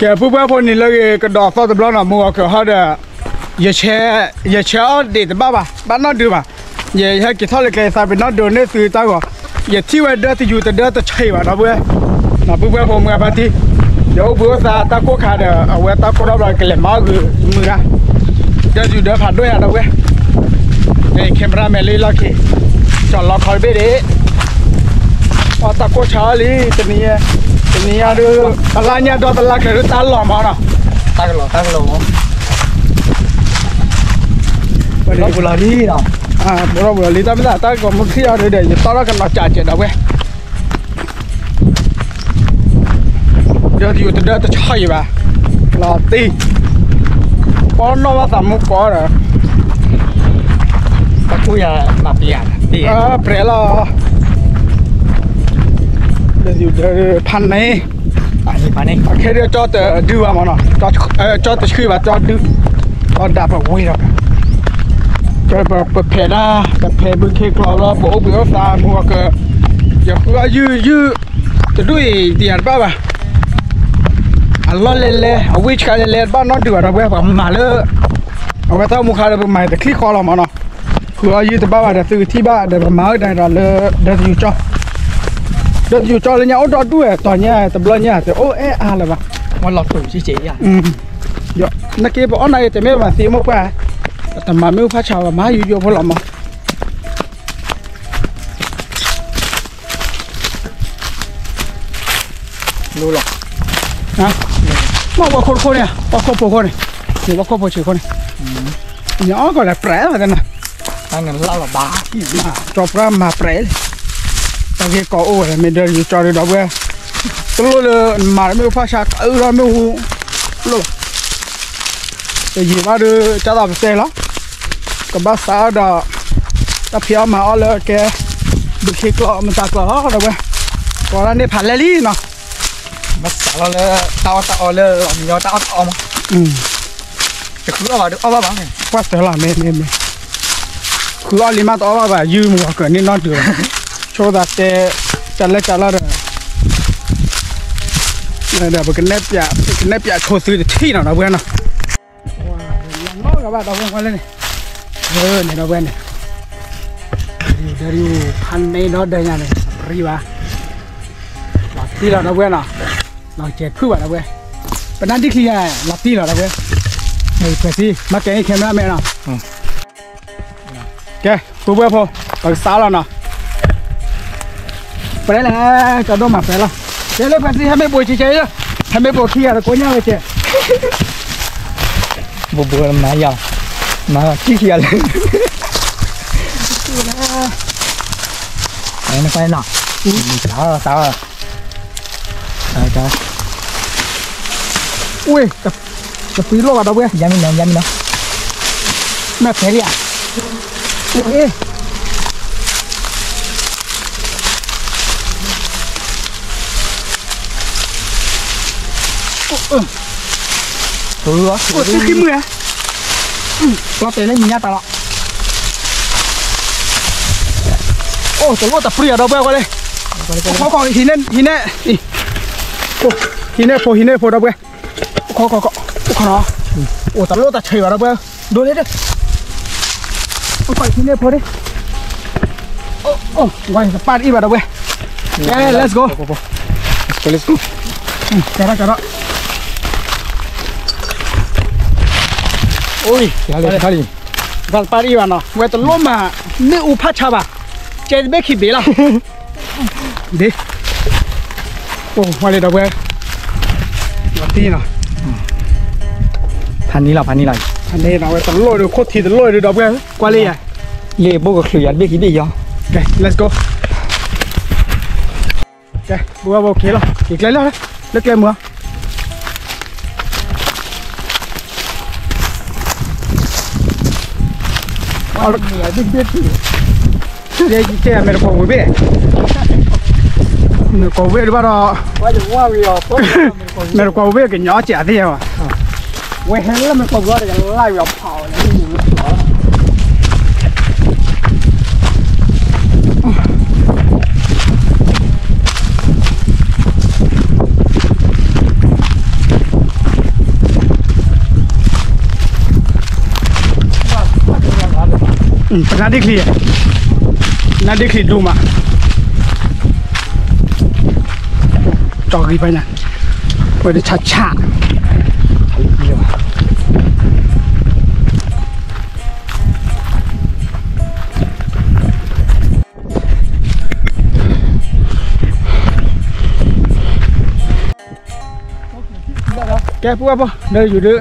ကဲ ပုၢ်ဝဲၢ်ဖိနံၤလၢအဂ့ၤ ကဒီးသီတဘျီနီၤ မုၢ်ဂီၤခၢၣ်ဟီဒီး ယဆဲး ယဆဲးအီၣ်ဒံးတဘၣ်ဘၣ် ဘၣ်နီၣ်ဒုးဘၣ်. ယဟဲက့ၤထီၣ်လၢကျဲ ယသးပ့ၤနီၣ်ဒုးန့ၢ်သုတၢ်ဂီၤ, ယထံၣ်ဝဲဒၢတယူၤတဒၢတဆံးဘၣ် ဒီပုၢ်ဝဲၢ်, ဒီပုၢ်ဝဲၢ်ဖိမုၢ်အဖါတံၢ်, ယအိၣ်ဘှံးအိၣ်သါတၢ်ကိၢ်ခါဒီး အဝဲတၢ်ကိၢ်ထီၣ်ဘျီ ကလဲၤမၤအီၣ်ဂုာ်မုာ်ဂၤ, ဒၢတယူၤဒၢဖးဒိၣ်ညါ ဒီပုၢ်ဝဲၢ်, ခဲမရၣ်မဲာ်လၢလီၢ်ခံ, ကၠီလီခီတဘ့ၣ်ဒံး အတၢ်ကိၢ်ဆါအီၤလံ တနံၤညါ, တနံၤညါဒုး အလါညါဒီးတလါကျၢၤဒုးတၢ်လီၤမးနီၤ, တၢ်ကလီၤ တၢ်ကလီၤမး, ပလီၤပူၤလီၤလံနီၤ, ပလီၤပူၤလီၤလံ တၢ်မ့ၢ်သးတၢ်ဂီၤမူခံအီၤဒုးဒီး ယတီၢ်ထီၣ်ကနီၤကၠးကဲးဒီပုၢ်ဝဲၢ် ဒၢတယူၤတဒၢတဆံးအံၤဘၣ်, လီၤတံၢ်, ပီနီၣ်ဘၣ်သးမူကီးဒီး, ပှၤကိၢ်ယၤမၤပယၤ, ပြဲးလီၤ, ဒၢတယူၤဒၢဖးန့ၣ်, အခဲဒုးကၠီတဒုဘၣ်မးနီၤ, ကၠီတဆှံဘၣ် ကၠီဒု, ကၠီဒၣ်ပဝ့ၤဒီး ပဖဲးဒၣ် ပဖဲးဘုခ့ကျီလီၤ ပအိၣ်ဘှံးအိၣ်သါမုၢ်ဂီၤခၢၣ်, ယဃုအီၣ်ယုၢ်ယုၢ်, တဒူၣ်အံၤတယၤတဘၣ်ဘၣ်, အလီၢ်လဲၤလဲၤ အဝ့ၢ်ဆှါလဲၤလဲၤတဘၣ်နီတဒုဘၣ် ဒီပုၢ်ဝဲၢ် ပှၤမၤလၢ အဝဲတၢ်အိၣ်မူခါဒီး ပမၤတချံဃီလီၤမးနီၤ, ဃုအီၣ်ယုၢ်တဘၣ်ဘၣ်ဒီး သုကထံၣ်ဘၣ်ဒီး ပမၤဝဲဒၣ်ဒီးလၢ ဒၢတယူၤကၠီ, ဒၢတယူၤကၠီလၢညါအိၣ်ဒီဒူၣ်ဝဲ တီၤညါတဘျီညါ တအိၣ်အဲၣ်အါလၢၤဘၣ်, ဝဲလီၤတိာ်စ့ၢ်ကီးယါ နာ်က့ပအီၣ်နာ်က့ တမ့ၢ်ဘၣ်သံမိၢ်ပှၢ်, တမၤမ့ၣ်အူဖးဆါဘၣ် မၤယူးယိဖိလီၤမး, လီၤ, မ့ၢ်ဝဲခိၣ်တခိၣ်န့ၣ် ဝဲခိၣ်ဖိခိၣ်န့ၣ်, ဝဲခိၣ်ဖိဆံးခိၣ်န့ၣ်, ညီအီၣ်ကီးလဲၤပြဲးလီၤသ့ၣ်နီၤ, ကၠီပှၢ်မၤပြဲးလံ, တၢ်ဂ့ၢ်ကီအိၣ်ဝဲ မ့ၢ်ဒၢတယူၤကၠီဒုး ဒီပုၢ်ဝဲၢ်, တလိၣ်လၢနမၤမ့ၣ်အူဖးဆါ ကအုဒီးမ့ၣ်အူ, လိၣ် တယံာ်ဘၣ်ဒီး ကၢ်သးပတဲလီၤ, ကဘၣ်စးအီၣ်ဒီး တၢ်ဖံးအီၣ်မၤအီၣ်လၢကဲ ဘုခ့ကျီမတၤကျီလီၤ ဒီပုၢ်ဝဲၢ်, ကိးဒၣ်န့ၣ်ဖးလဲၢ်လံနီၤ, ဘၣ်စးလီၤလၢ တၢ်အီၣ်တၢ်အီလၢ မညီတၢ်အီၣ်တၢ်အီမး, တဃုအီၣ်ဘၣ်ဒီးအီၣ်ဘၣ်ဘၣ်, ပှၢ်တၢၢ်လီၤ မ့ၢ်မ့ၢ်မ့ၢ်, ဃုအီၣ်လံမးတအီၣ်ဘၣ်ဘၣ် ယုၢ်မုၢ်ဂီၤကၢၤန့ၢ်နီတဒုဘၣ်, ဆိသးတဲ တၢ်လၢတၢ်လီၢ်ဒီး ဒီးပကနဲၣ်ပျး ကနဲၣ်ပျးဆိသုတထံၣ်နီၤ ဒီပုၢ်ဝဲၢ်နီၤ, နီၢ်ဂၤဘၣ် ဒီပုၢ်ဝဲၢ်လၢန့ၣ်, န့ၣ် ဒီပုၢ်ဝဲၢ်န့ၣ်, ဒၢတယူၤဖးန့ၣ်ဒီးဒၢညါန့ၣ် ရံဘၣ်, လီၤတံၢ်လီၤ ဒီပုၢ်ဝဲၢ်နီၤ, လီၤကဲဖုၣ်ဘၣ် ဒီပုၢ်ဝဲၢ်, ပနၢ်ဒံၣ်ချံယါ လီၤတံၢ်လီၤ ဒီပုၢ်ဝဲၢ်, ဖဲးစံ မၤကဲအံၤ ခဲမရၣ်မဲာ်နီၤ ကဲ ပုၢ်ဝဲၢ်ဖိ ပကစးလီၤနီၤ, ပရဲလဲၣ် ကဒိၣ်မးပရဲလီၤ, ကဲလၢဖဲးစံ ဟဲမ့ၢ်ပိာ်ဆံးဆံးလၢ, ဟဲမ့ၢ်ပိာ်ခံဂၤဒီးကိညါဝဲကဲ, ဘိဘိမၤယၤ, မၤထံၣ်ခံဂၤလၢ, နကွၢ်နီၤ, စး ဝ့ၢ်, တပှံၤလိၣ်ဘၣ် ဒီပုၢ်ဝဲၢ်, ယါမ့ၢ်နီၤ ယါမ့ၢ်နီၤ, မ့ၢ်ဖဲးလံဧါ, အ့ၣ်, အိၣ်သုခံမုၢ်ဧါ, ကျီတဲာ်လၢညါတၢ်လီၤ, အိၣ်တလိၣ်တပှံၤဧါ ဒီပုၢ်ဝဲၢ် ကွၢ်လၢ, ခီခီ ဟံးန့ၢ် ဟံးန့ၢ်, ဟံးန့ၢ်ဖိ ဟံးန့ၢ်ဖိ ဒီပုၢ်ဝဲၢ်, ခီခီ ခီခီနီၤ, အိၣ်တလိၣ်တဆံးဘၣ် ဒီပုၢ်ဝဲၢ်, ဒိးန့ၢ်ဒၢ, ခီခီ ဟံးန့ၢ်ဖိဒၣ်, ဝဲတပၢ်တအံၣ်ဘၣ် ဒီပုၢ်ဝဲၢ်, ကဲ let's go, let's go, let's go, ကဲထီၣ် ကဲထီၣ်, အိၣ်, တပၢ်တအံၣ်ဘၣ်နီၤ ဝဲတလိၣ်မၤ မ့ၣ်အူဖးဆါဘၣ်, ကဲတဘ့ၣ်ခံဘ့ၣ်လီၤ ဒ်, အိၣ်ဝဲလံ ဒီပုၢ်ဝဲၢ်, ဝဲတံၢ်နီၤ, ဖးနံၤလီၤ ဖးနံၤလီၤ, ဖးနံၤနီၤ ဝဲတလိၣ်ဒီး ခိၣ်ထံးတလိၣ်ဒီး ဒီပုၢ်ဝဲၢ် ကွၢ်လၢယၤ, လ့ၣ်ဘိကချုးယၤတဘ့ၣ်ခံဘ့ၣ်ယီၤ, ကဲ let's go, ကဲ ပုၢ်ဝဲၢ်ဖိ က့ၤလီၤ လၢကျဲမုၢ် ကဲ မဲာ်တကွီၢ်ဝံၤဘ့ၣ်, မဲာ်တကွီၢ်ဝံၤဘ့ၣ်တဘၣ်ဒီး, မဲာ်တကွီၢ်ဝံၤဘ့ၣ်ကညီစဲးသ့ၣ်ယါဘၣ်, ဝဲဟဲလၢမဲာ်တကွီၢ်ဝံၤဒီး ယလၢ်ဝံၤအဖီၣ်လၢ ကဲ ပနါဒ့ချံ, နါဒ့ချံဒိၣ်မး, ကၠီဂံၢ်ဖဲညါ, ဝဲတဆးဆး, ကဲ ပုၢ်ဝဲၢ်ဖိ ဒီးယုာ်ဒုး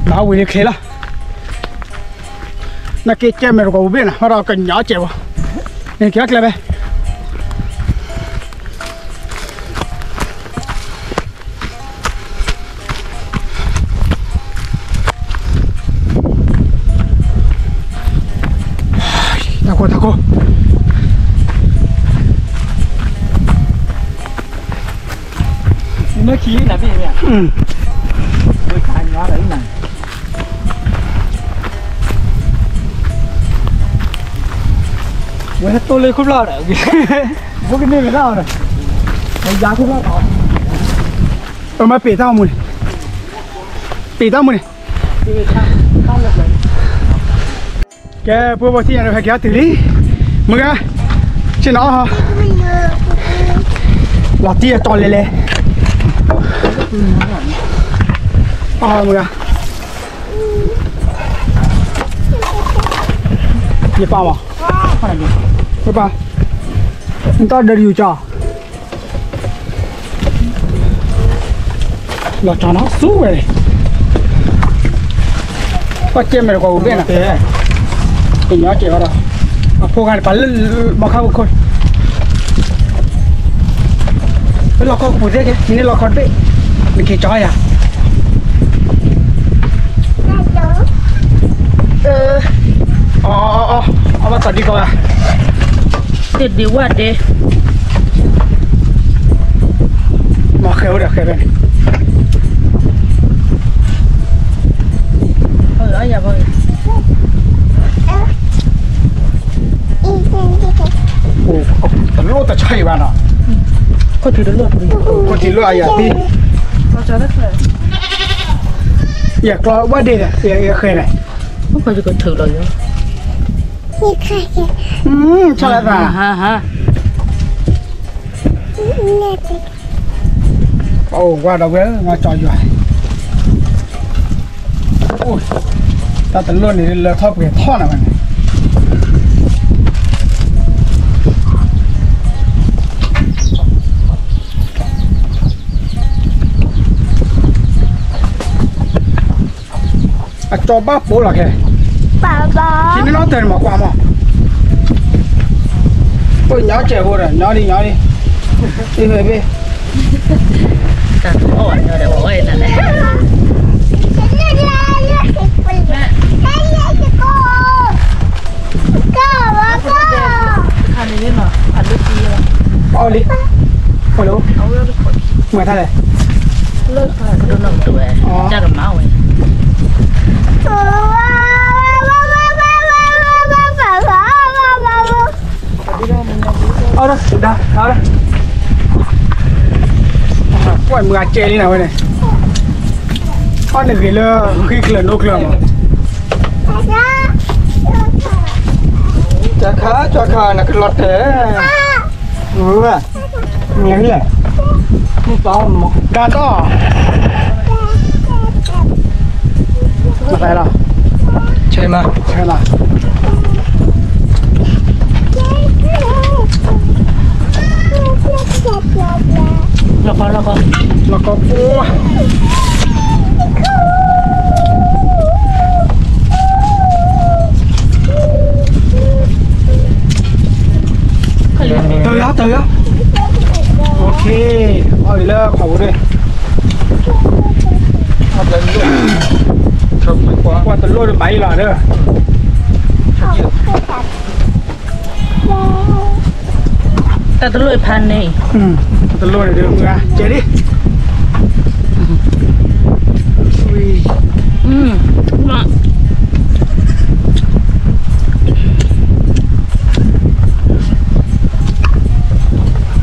ဘၣ်ဝံၤလံချ့လီၤ, နက့ကဲမဲာ်တကိးပူၤဘ့ၣ်နၤ ဘၣ်ဒီးကညီကဲးဘၣ်, န့ၣ်က့ၤကျဲဖဲ တၢ်ကိၢ်တၢ်ကိၢ်, နမ့ၢ်ခံနၤဘ့ၣ်မ့ၢ်ဧါ, ဝဲခါညီလီၤနၤ, ဝဲတိၢ်လၢခိၣ်ဖျီၣ်ဒီး, ဘိကန့ၢ်ဝဲဒၣ်အီၤဒီး, ဝဲယါခိၣ်ဖျီၣ်ဒီး, အမ့ၢ်ပ့ၤတၢ်အိၣ်မူန့ၣ်, ပ့ၤတၢ်အိၣ်မူန့ၣ် ကဲ ပုၢ်ဝဲၢ်ဖိ ထံၣ်ညါဒီး ဟဲက့ၤအီၣ်တုၤလံ, မုၢ်ဂၤ, ဆ့ၣ်နီၤအီၣ်ဟီ, လီၤတံၢ်အတီလဲၤလဲၤ, အီၣ်ဟီမုၢ်ဂၤ, ယပၢ်မး, ယပၢ်, နတၢ်ဒၢးတယူၤကၠီ လီၤကၠီနီၤဆူဝဲန့ၣ်, ပှၤကဲမဲာ်တကိးပူၤဘ့ၣ်နၤ, ကညီကဲးဘၣ်ဒီး, အဖိဂၤန့ၣ် ပာ်လၢမီခါခိၣ်ခိၣ်, လီၤခီကပူၤသ့ကဲ နလီၤခီတဘ့ၣ်, နက့ၤကၠီယၤ အီ အီ အီ အီ ဘၣ်သးဒံကီးဂၤ, တဒ့ဝၣ်ဒ့, မၤဃဲၤအိၣ်ဒီးဃဲၤဖဲန့ၣ်, တလိၣ်တဆံးဘၣ်နီၤ, ခိၣ်ထံးတလိၣ်, ခိၣ်ထံးလိၣ်အယၤသံ, ယကျီဝၣ်ဒ့ဒီး ယဃဲၤန့ၣ်, ဆီလၢသး, အိၣ်ဝါဒီးဝဲ မၤကၠီယွၤ, တၢ်တလိၣ်န့ၣ် လၢထီၣ်ပှဲၤထီၣ်နၤဝဲန့ၣ် အကၠီဘၣ်ပိာ်လီၤခဲ, ခံန့ၣ်နီတၢ်န့ၣ်မၤကွၢ်မး, အိၣ်ညီကဲးဖိဒီး ညီလံ ညီလံ, အ့ၣ် တၢ်အီၣ်ဝဲဒီး ဝဲန့ၣ်လဲၣ်, အီၣ်လံ, hello, မၤတၢ်လဲၣ်, တၢ်ကမၤဝဲ, အီၣ်ဒီး ဒါ ဒါ ကွၢ်မုၢ်ဂၤကဲလံနၤဝဲန့ၣ်, အီၣ်နဂ့ၤလၢဃံကျၢၤနိကျၢၤမး, ကၠီခါ ကၠီခါ နကလီၤတဲာ်, မ့ၢ်လဲၣ်, ဒါဒီး မတၤလီၤ, ဆဲးမး ဆဲးလီၤ, လီၤကီ လီၤကီ လီၤကီ တၢ်ဂၤ တၢ်ဂၤ, အီၣ်လၢခီၣ်ပူၤဒၣ်, ကွၢ်တလိၣ်တဘၣ်အံၤလီၤဒီး, တၢ်တလိၣ်ဖးန့ၣ်, တလိၣ်န့ၣ်ဒုး မုၢ်ဂၤ ကဲလံ,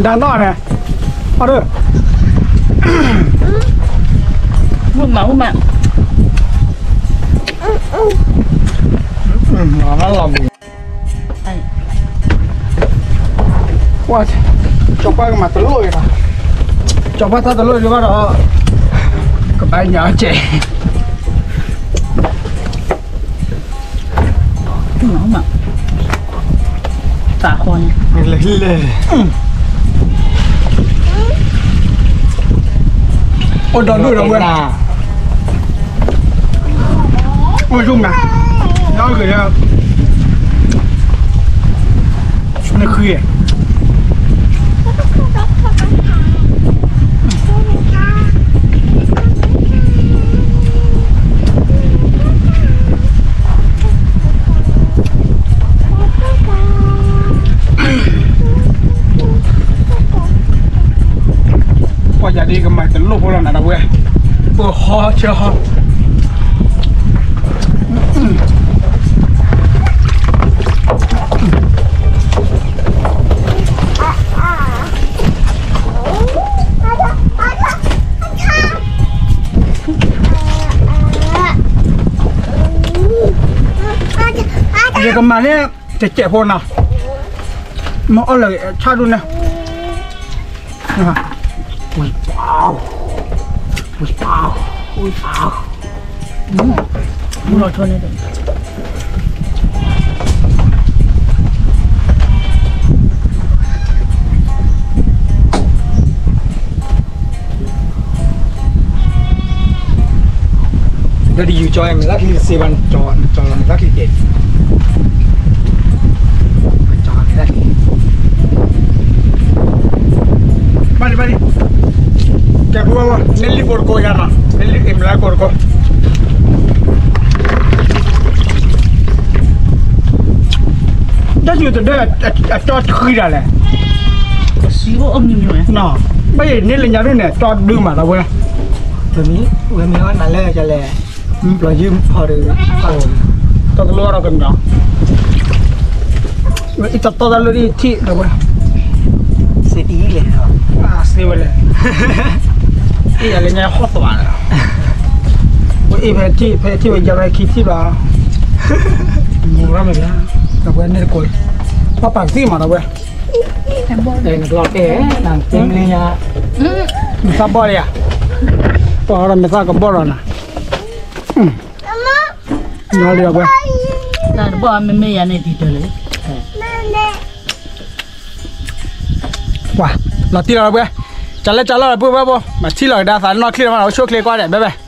ဒါနီၢ်န့ၣ်, အီၣ်ဒၢ, မုၢ်မး မုၢ်မး, မၤမး ပှၤ ကၠီၤပှၢ်ကမၤတလိၣ်အံၤလီၤ, ကၠီၤပှၢ်ထီၣ်တလိၣ်ဒံးဘၣ်ဒီး ကဘၣ်ညါကဲး သးဃီန့ၣ် လဲၤလဲၤ အိၣ်ဒီဒူၣ်ဒီးဝဲ အိၣ်ဆူၣ်မး ဒီးဂ့ၤလၢ နဃံ ပှၤယၤဒ်ကမၤတလိၣ်ဖိလီၤနၤဒီးဝဲ ပဟီဆၢဟီ ယကမၤန့ၣ် တစဲးဖိနီၤ, မ့ၢ်အီၣ်လၢဆၣ်ဒူၣ်န့ၣ်, ဝံၤပၢ်, ဝံၤပၢ်, ဝံၤပၢ်, မူလီၤထီၣ်န့ၣ် ဒီးဒ်ယူၤကၠီအမဲာ်သၣ်ချံတစ့ဘၣ်, နကၠီလီၤမဲာ်သၣ်ချံကဲး, ကၠီမဲာ်သၣ်ချံ, ဘၣ်လံဘၣ်လံ, ကဲဖိဝဲ, နလံၣ်ကိးတကိးယၤနီၤ, နလံၣ်အ့ၣ်မလါကိးတကိး တၢ်ယူၤတဒၢ အတီတဃံဒၣ်လဲၣ်, ကစံးအိၣ်အမံၤမံၤဝဲ, ဘၣ်ယၤန့ၣ်လၢညါဒ်န့ၣ် တီဒုမးလီၤဝဲ, ဝဲမ့ၢ်အီၣ်နၤလၢကလဲၣ်, ဘျီယုၢ်ဖီဒုး, တီတလိၣ်ဒီးကမီၤ, အံၤတတီတၢ်လၢဒ်ထံၣ်လီၤဝဲ, စံးအံၤလဲၣ်, စံးဝဲလဲၣ်, အံၤယၤလၢညါဟီၣ်သးဘၣ်လီၤ, ဝဲအံၤဖဲထံၣ် ဖဲထံၣ်ဝဲယၤဝဲခံထံၣ်ဘၣ်, မ့ၢ်ဝဲမ့ၢ်လီၤ, ဒီးဝဲန့ၣ်တကိး, ပှၤပာ်ကသံၣ်မးဒီးဝဲ, နကလီၤတဲာ်, မ့ၢ်သၣ်ဘီၣ်လံဧါ, ပှၤဒီးမ့ၢ်သၣ်ကဘီၣ်လီၤနၤ, နလံၤဝဲ, တဘီၣ်မ့မ့ၢ်ယၤန့ၣ်ဒ်တၢ်လၢ ပှၤ, လီၤတံၢ်လီၤဝဲ, ကလၢကလီၢ်လီၤပုၢ်ဝဲၢ်ဘိ, မၤထံၣ်လီၤကဒါသးနီၢ်ချံလီၤမးလီၤ, အိၣ်ဆူၣ်အိၣ်ချ့ကွၢ်ဒဲး ဘဲဘဲ.